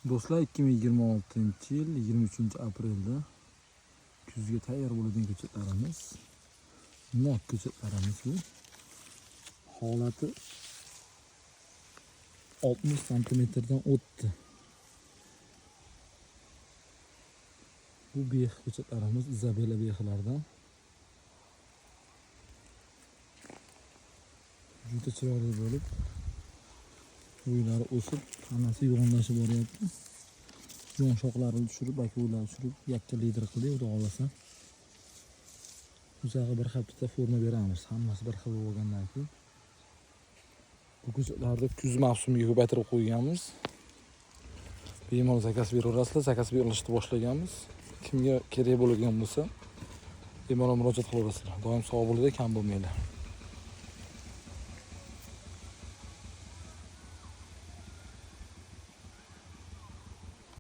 Do'stlar, 2026-yil 23-aprelda kuzga tayyor bo'ladigan ko'chatlarimiz, nok ko'chatlarimiz bu. Holati 60 santimetrdan o'tdi. Bu bex ko'chatlarimiz Izabela bexlaridan. Juda chiroyli bo'lib, bo'ylari o'sib, hammasi yo'g'onlashib boryapti. Yo'g'on shoxlarini tushirib, balki bo'ylarini tushirib, yakka lider qildik, xudo xohlasa. Uzog'i bir haftada forma beramiz. Hammasi bir xil bo'lgandan keyin. Bu ko'chatlarni kuz mavsumiga ko'paytirib qo'yganmiz. Bemalol zakaz beraverasizlar, zakaz berilishni boshlaganmiz. Kimga kerak bo'lgan bo'lsa, bemalol murojaat qilaverasizlar. Doim sog' bo'linglar, kam bo'lmanglar.